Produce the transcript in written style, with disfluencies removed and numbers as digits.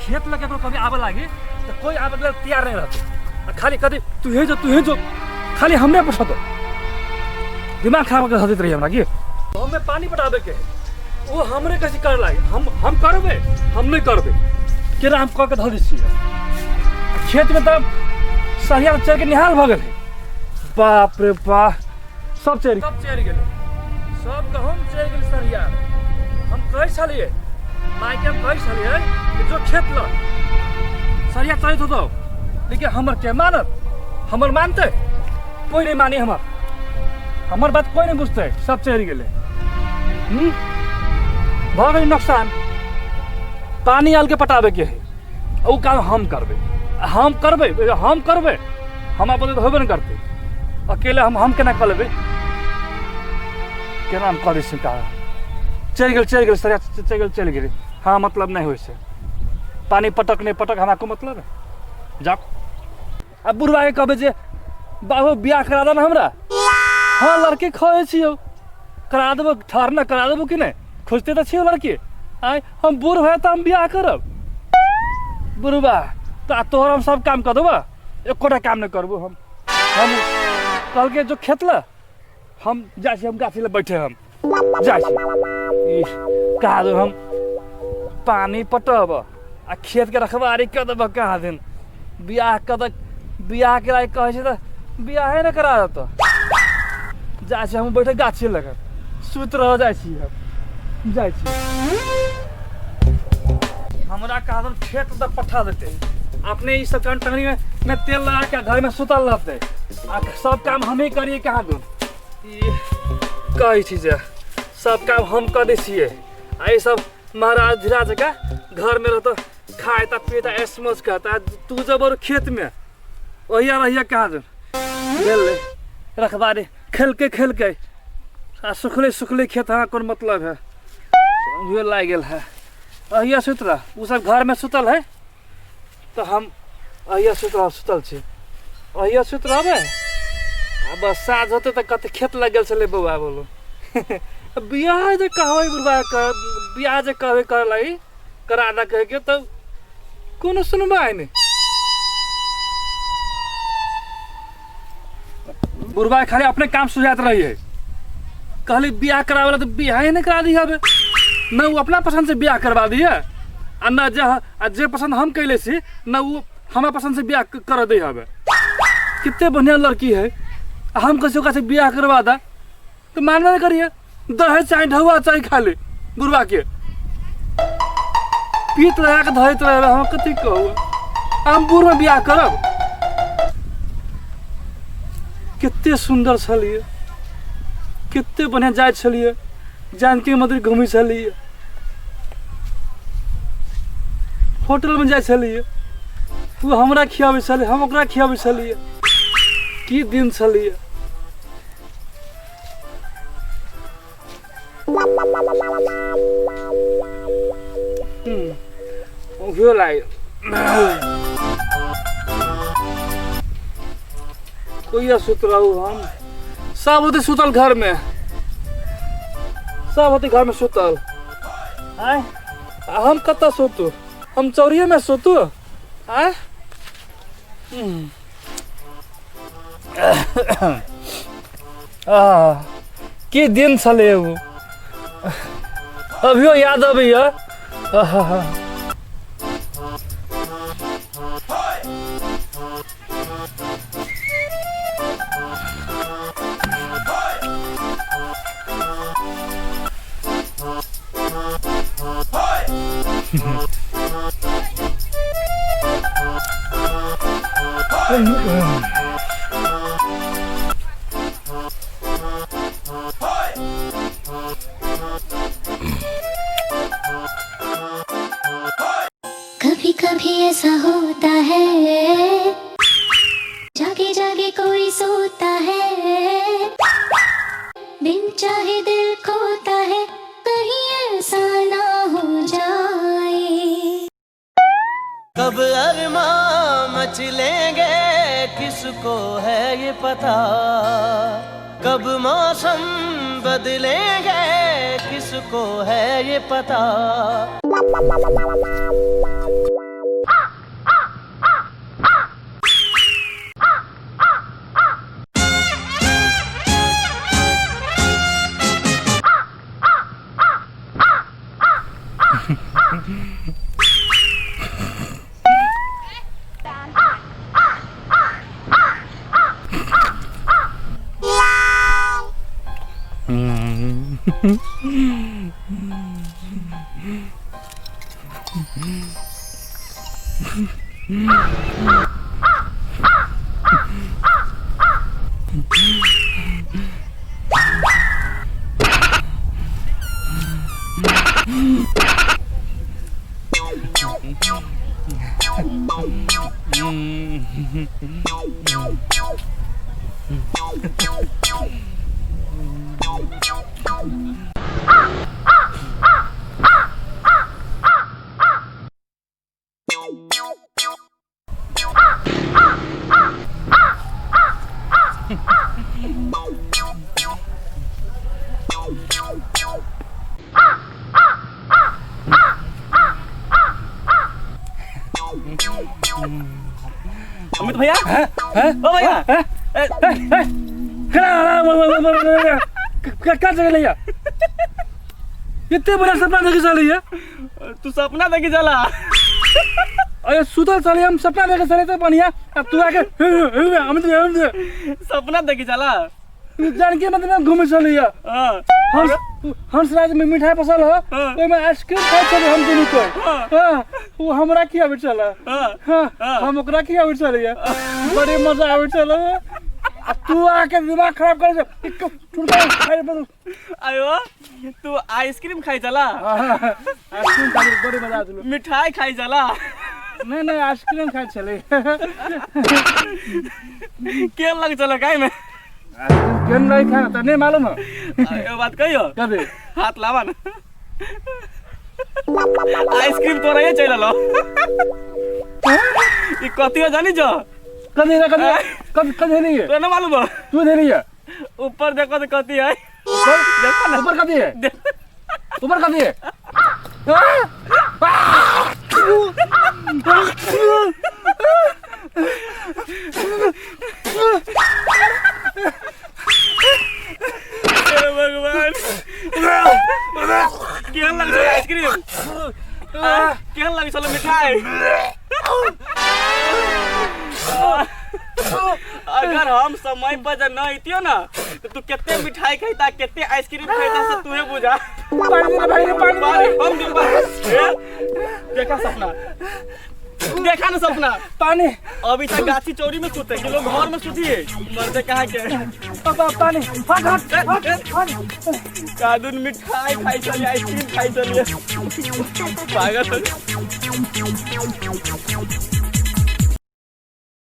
खेत लग केकरो कभी आबे लागी तो कोई आबे के लेल तैयार नहीं रहते। आ खाली कभी तुहे जो तुहे जो खाली हमरे पूछत, दिमाग खराब कर देत रही हमरा की। हमें पानी पटाबे के है, वो हमरे कैसे कर लागी, हम करबे हम नहीं करबे केना हम कह के धऽ दै छियै। आ खेत में तऽ सरिया चढ़ के निहाल भऽ गेल है। बाप रे बाप, सब चढ़ि सब चढ़ि गेलै, सब गहूम चढ़ि गेलै सरिया। हम कहै छलियै मायके, हम कहै छलियै कि जो खेत लग सरिया चढ़ैत होतौ, लेकिन हमर के मानत? हमर मानतै? कोई नहीं मानी हमर, हमर बात कोई नहीं बुझतै। सब चढ़ि गेलै। भऽ गेलै नोकसान। पानी आल के पटाबे के है, ओ काम हम करबै, हम करबै, हम करबै, हमरा बदले तऽ होबे नहि करतै। अकेले हम केना कऽ लेबै? केना हम कऽ दै छियै काम? चलि गेल, चलि गेल सरिया, चलि गेल, चलि गेलै। हँ, मतलब नहि होइ छै। पानी पटक नहि पटक हमरा को मतलब है? जाओ। आ बुढ़बाके कहबै जे बाबू बियाह करा दे ने हमरा। हँ, लड़की खोजै छियौ, करा देबो, ठहर ने, करा देबो कि नहि? खोजते तऽ छियौ लड़की। आँय, हम बूढ़ भए तऽ हम बियाह करब? बुढ़बा तऽ आ तोहर हम सब काम कऽ देबऽ, एकोटा काम नहि करबो हम। हम कहलकै जो खेत लए, हम जाइ छी, हम गाछी लए बैठे हम जाइ छी। ई कहा दो हम पानी पटब आ खेत के रखबारी कऽ देबऽ। कहाँ दिन बियाह कऽ दे, बियाह के लागि कहै छै तऽ बियाहे नहि करा देतऽ। जाइ छी हम बैठे गाछी लग, सुति रह जाइ छी, हम जाइ छी। हमरा कहा दन खेत तऽ पठा देतै, अपने ई सब काम टंगनी में तेल लगा के घर में सुतल रहतै आ सब काम हमही करिए। कहाँ दून ई कहै छी जे सब काम हम कऽ दै छियै आ ई सब महाराज धीराज का घर में रहतो, खाए ता पीता ऐश मौज करता, तू जब और खेत में ओहिया रहिया। कहाँ दून गेल रखबारी खेलके खेलके आ सुखले सुखले खेत, हाँ कोन मतलब है? उहे लागि गेल है। अहिया सुत रह, ओ सब घर में सुतल है तऽ हम अहिया सुत रह, सुतल छी, अहिया सुत रहबै। आ बस साँझ होतै तऽ कते खेत लग गेल छलै बौआ। बोलू बियाह जे कहबै बुढ़बा के, बियाह जे कहबै करे लागी करा दे कहे के, तऽ कोनो सुनवाइ नहि। बुढ़बा खाली अपने काम सुझाइत रहिए। कहली बियाह करावे ला तऽ बियाह ही नहीं करा दी हबे न। वो अपना पसंद से बियाह करवा दिए आ न जे आ जे पसंद हम कैले छी न, वो हमरा पसंद से बियाह कर दे हबे। कितने बढ़िया लड़की है आ हम कैसे ओकरा से बियाह करवा दा तो मानबे नहीं करिए। दहेज चाही, ढौआ चाही, खाली बुढ़वा के पीत लगा के धरैत रहे। हम कथी कहू? हम बूढ़ में बियाह करब? कते सुन्दर छलियै, कते बढ़िआँ जाइ छलियै, जानकी मन्दिर घुमै छलियै, होटलमे जाइ छलियै, ओ हमरा खियाबै छलै, हम ओकरा खियाबै छलियै। की दिन छलियै। ओहियो लागि कोइया सुत रहू हम। सब होते सुतल घर में, सब होते घर में सुतल। आय आ हम कतऽ सुतू? हम चौरिये में सुतू? आय आ की दिन छलै ओ, अभियो याद अबैया। आहा। कभी कभी ऐसा होता है, जागे जागे कोई सोता है, बिन चाहे दिल खोता है, कहीं ऐसा ना हो जाए। कब अरमा मचलेंगे किसको है ये पता, कब मौसम बदलेंगे किसको है ये पता। अमित भैया, ओ भैया, क्या जगह लिया? इतने बड़ा सपना देखे चली है। तू सपना देखे चला। अरे सुतल चली, हम सपना देखे चले तो बढ़िया, अब तू आके अमित भैया, अमित भैया। सपना देखे चला। जान के मतलब घूमे चली है। हाँ। हंसराज में मिठाई पसंद हो, हाँ। ओहिमे आइसक्रीम खाइ छली हम दुनू कोइ। हाँ। हाँ, वो हमरा खियाबै छलै। हाँ। हाँ, हाँ। हम ओकरा खियाबै छलियै, बड़ी मजा आबै छलै। आ तू आके दिमाग खराब करै छै, एक चुड़का खाइ बदल। आयो तू आइसक्रीम खाइ चला। आइसक्रीम खाइ छलै, बड़ी मजा आबै छलै। मिठाई खाइ चला। नहीं नहीं, आइसक्रीम खाइ छलै। केहन लग चला खाइ में? केहन नहीं खाना त नहीं मालूम है। एगो बात कहियो? कथी? हाथ लावा ना, आइसक्रीम तोरा ये चलि लो। ई कथी हो जानी जो? कथी रे, कथी कथी कथी नहीं है? तोरा ना मालूम हो? तू देली है। ऊपर देखो तो कथी है, देखो ना। ऊपर कथी है? ऊपर कथी है? हे भगवान, केहन लग छल आइसक्रीम? केहन लग छल मिठाई? अगर हम समय पर जब न अइतियो ना तो तू कते मिठाई खैता, कते आइसक्रीम खैता से तूहे बुझा। पानी दे भाई, पानी दे। पानी, हम दिन पानी। ए, देखा सपना, देखा ना सपना। पानी। अभी तक गाछी चौरी में सुते कि लोग घर में सुतिए, मरते कहाँ के। पापा पानी, हट हट हट हट। कादुन मिठाई खाई चलिए, आइसक्रीम खाई चलिए, पागल हो।